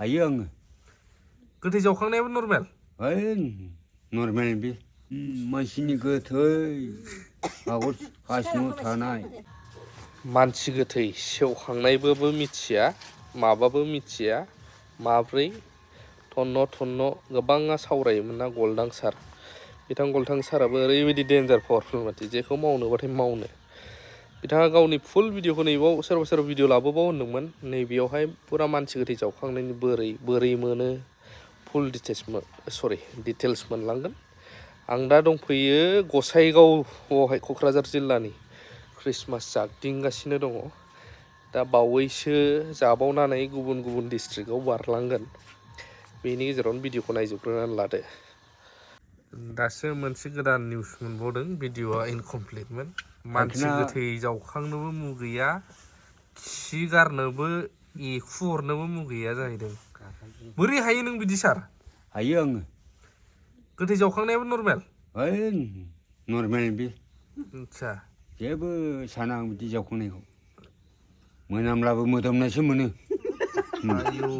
हायो आङो गोथै जावखांनायाबो नर्मेल नर्मेल बे मानसिनि गोथै हाखर हा सिङाव थानाय मानसि गोथै सेवखांनायबोबो मिथिया माबाबो मिथिया माब्रै थन्न' गोबाङा सावरायोमोन ना गलदां सार बिथां गलदां साराबो ओरैबायदि डेन्जार पावारफुल माथि जेखौ मावनोबाथाय मावनो बिथाङा गावनि फुल भिडिअखौ नैबाव सोरबा भिडिअ लाबोबाव होनदोंमोन नैबेयावहाय फुरा मानसि गोथै जावखांनायनि बोरै मोनो फुल डिटेल्स मोनलांगोन आं दा दंफैयो गसाइगावआवहाय क'क्राझार जिल्लानि ख्रिस्टमास जागदिंगासिनो दङ दा बावैसो जाबावनानै गुबुन डिस्ट्रिक्टआव बारलांगोन बेनि गेजेरावनो भिडिअखौ नायजोबग्रोनानै लादो दासो मोनसे गोदान निउस मोनबावदों भिडिअआ इनकमप्लिटमोन मानसि गोथै जावखांनोबो मुं गैया खि गारनोबो एखु हरनोबो मुं गैया जाहैदों बोरै हायो नों बिदि सार हायो आङो गोथै जावखांनायाबो नर्मेल नर्मेल बे आच्छा जेबो साना आं बिदि जावखांनायखौ मोनामब्लाबो मोदोमनायसो मोनो आयौ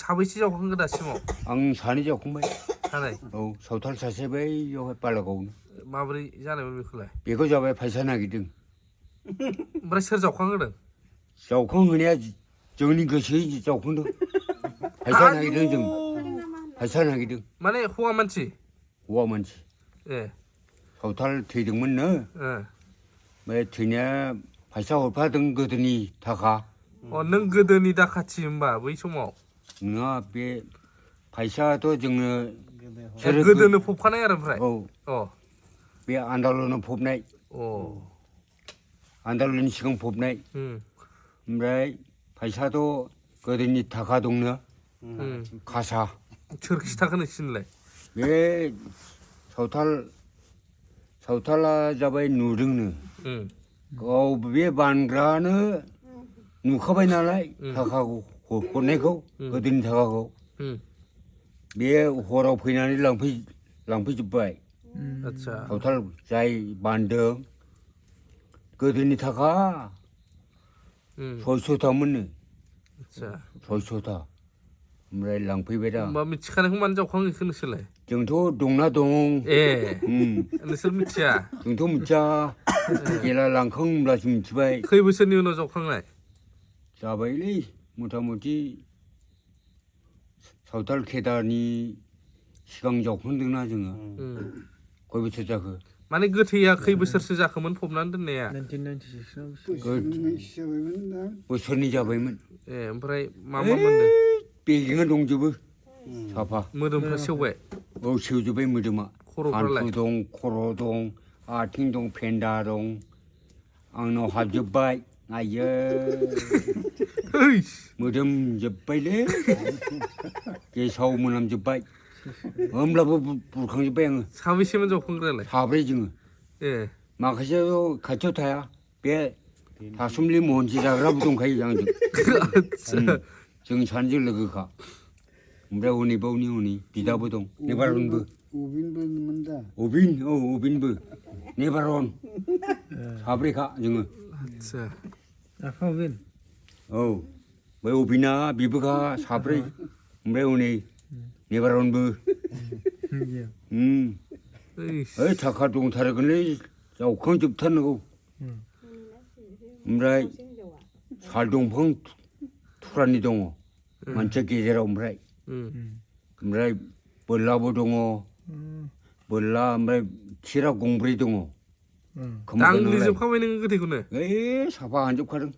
साबैसे जावखांखो दासिमाव आं सानै जावखांबाय सानै औ सावथाल सासे बैयावहाय बालागावनो माबोरै जानायमोन बेखौलाय बेखौ जाबाय फैसा नागिरदों ओमफ्राय सोर जावखांहोदों जावखांहोनाया जोंनि गोसोयै जावखांदों फैसा नागिरदों जों फैसा नागिरदों माने हौवा मानसि ए सावथाल थैदोंमोननो बे थैनाया फैसा हरफादों गोदोनि थाखा नों गोदोनि दाखाथि होमबा बै समाव नङा बे फैसाथ' जोङो गोदोनो फबखानाय आरो ओमफ्राय बे आन्दालनाव फबनाय आन्दालननि सिगां फबनाय ओमफ्राय फैसाथ' गोदोनि थाखा दंनो खासा सोर खिथाखो नोंसिनोलाय बे सावथाला जाबाय नुदोंनो गाव बे बानग्रानो नुखाबाय नालाय थाखाखौ हरनायखौ गोदोनि थाखाखौ बे हराव फैनानै लांफैजोब्बाय सावथाल जाय बानदों गोदोनि थाखा 600थामोननो 600था ओमफ्राय लांफैबाय दा होमबा मिथिखानायखौ मानो जावखांहैखो नोंसोरलाय जोंथ' दंना दं नोंसोर मिथिया जोंथ' मिथिया जेला लांखां होनब्लासो मिथिबाय खै बोसोरनि उनाव जावखांनाय जाबायलै मथा मथि सावथाल खेदानि सिगां जावखांदोंना जोङो खय बोसोर जाखो माने गोथैया खै बोसोरसो जाखोमोन फबनानै दोननाया बोसोरनै जाबायमोन ओमफ्राय मा मोनदों बेगेंआ दंजोबो साफा मोदोमफ्रा सेवबाय सेवजोब्बाय मोदोमा हान्थु दं खर' दं आथिं दं फेन्दा दं आंनाव हाबजोब्बाय आइयै मोदोमजोब्बायलै गेसाव मोनामजोब्बाय होमब्लाबो बुरखांजोब्बाय आङो साबैसेमोन जावखांग्रायालाय साब्रै जोङो माखासेयाथ' खाथियाव थाया बे थासुमलि महनसे जाग्राबो दंखायो आंजों जों सानैजों लोगोखा ओमफ्राय हनै बिदाबो दं नेबारनबो अबिनबो नेबारन साब्रैखा जोङो बै अबिना बिबोखा साब्रै ओमफ्राय हनै नेबारनबो ओइ थाखा दंथारगोनलै जावखांजोबथारनांगौ ओमफ्राय साल दंफां थुख्रानि दङ मोनसे गेजेराव ओमफ्राय बोरलाबो दङ बोरला ओमफ्राय थिरा गंब्रै दङ दांग्लिजोबखाबाय नोङो गोथैखौनो साफा हानजोबखादों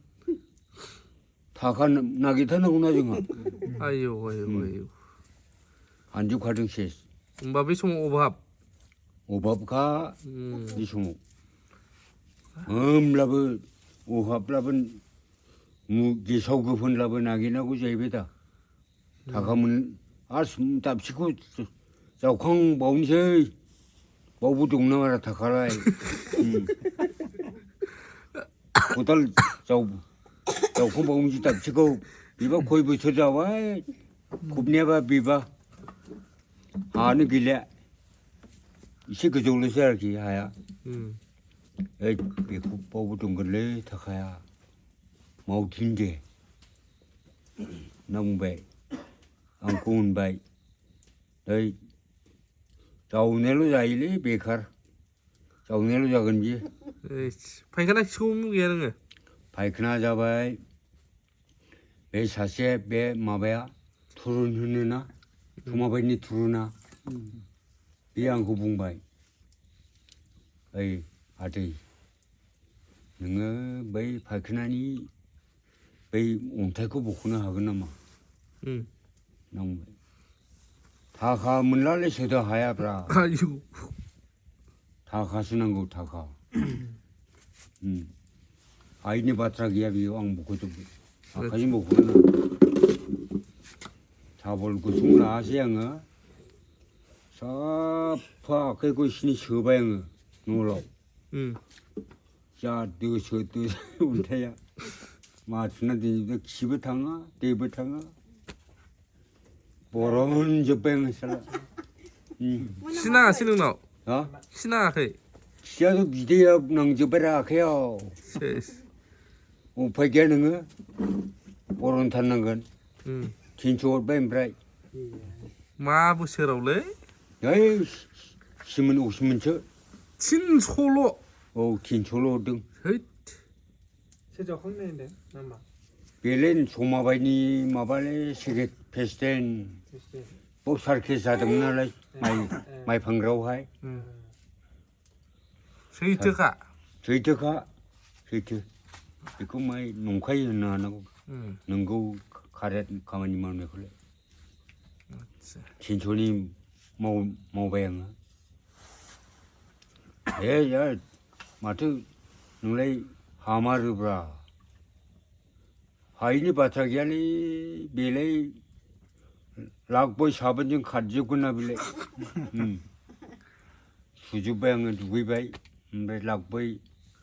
थाखा नागिरथारनांगौना जोंहा आयौ हानजोबखादों सेस होमबा बे समाव अभाबखा बे समाव होमब्लाबो अभाबब्लाबो गेसाव गोफोनब्लाबो नागिरनांगौ जाहैबाय दा थाखा आरो दाबसेखौ जावखांबावनोसै बावबो दं नामा थाखालाय खदाल जावखांबावनोसै दाबसेखौ बेबा खय बोसोर जाबाय फबनायाबा बेबा हायानो गैला एसे गोजौल'सै आरोखि हाया बेखौ बावबो दंगोनलै थाखाया मावदिनि दे 농배 안고 온바이 너희 자우네로 자일이 베칼 자우네로 자건지 에이씨 파이카나 치고 gaya nङो 파이크나 자바이 베 사세 베 마바야 투른 흐느나 도마바이니 투르나 비앙고 붕바이 에이 아들 너가 베이 파이크나니 베이 온타이코 보구나 하거나 마 응 농배 다 가문랄레 세다 하야브라 아이고 다 가수는 거 다 가. 아이니 바트라기야 비왕 먹고 좀. 아까지 먹고는. 자볼 그 숨나 아시양어. 사파 그거 신이 서바양어. 놀러. 응 자, 너 저도 운태야. 마트나디 너 기부탕아, 대부탕아. 보러는 저뱅 살아. 신아 신응나오 어? 신아 그 시야도 비대야 낭저베라 해요. 우파게는 거 보론 타는 건 응 진초 뱀브라이. 마 보세라울래 에이 심은 오시면 저 친솔로 진초로 등 헤이 세저 황내인데 남마 벨렌 소마바니 마발레 시게 페스텐 글쎄 뽑살케 사등나라 마이 방그라우 하이 응 스위트가 저희들가 저희들 이거 마이 농카이 나나고 응 능고 가래 가만히만 왜 그래 맞지 진초니 모배양 야 마트 능래 하마르브라 하이니 바타기아니 빌레 락보이 사번 좀 가지고나 빌레 수주배양은 누구이바이 락보이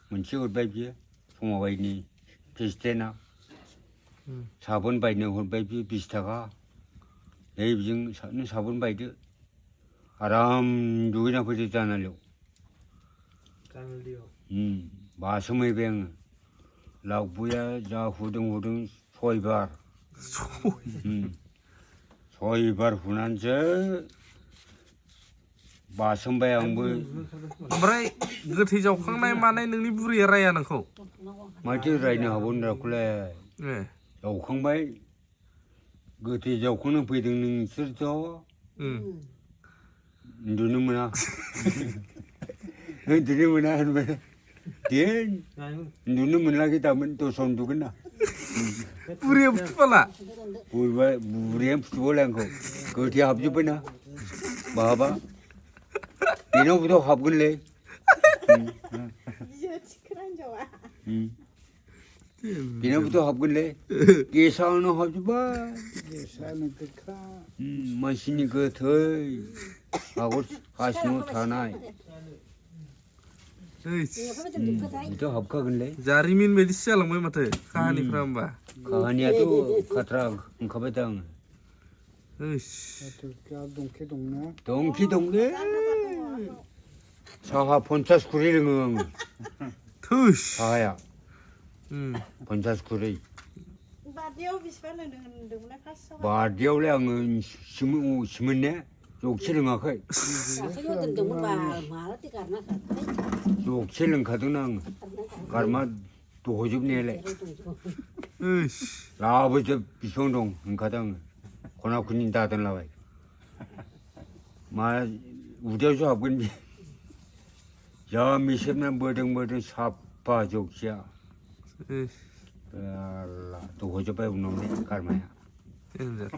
문치고 바이지 송어바이니 비슷해나 4번 바이는 홀바이 비슷하가 내 비중 4번 바이드 아람 누구나 버리지 않으려고 짱리오 마스메 병 락부야 자 후등후등 소이발 소이발 훈한저 마스메 양부 ओमफ्राय गोथै जावखांनाय मानाय नोंनि बुरैया राया नोंखौ 마치 라이나 하본다 그래 예 자우康바이 그때 자우康은 배등능 쓸죠 응 눈은 뭐나 눈이 뭐나 하면 된 눈은 뭐나게 담은 또 손두겠나 बुरैया फुटबला 우리 futbol한 거 그때 합주보나 봐봐 이놈부터 합을래 이놈부터 합을래 예사는 합주봐 예사는 그카 마시니 그더이 하고 하시노 타나이 부터 합가글래 जारिमिन बायदिसो जालांबाय माथो काहानिफ्रा होमबा 가하니야도 가트라 가베당 ओइस 어떻게 동케 동네 동키 동네 사하 본차스 구리는 थोस 사하야 응 본차스 구리 바디오 비스발은 능나 갔어. 바디오래 안 심은네 욕치는 아까 욕치는 가드나 가르마 도호줍네래 ओइस 라버저 비송동 가당 고나군인 다들 나와 마 우대서 하군지 야 미십는 뭐든 사파 족시야 ओइस 알라 도호줍에 우놈네 가르마야 enjar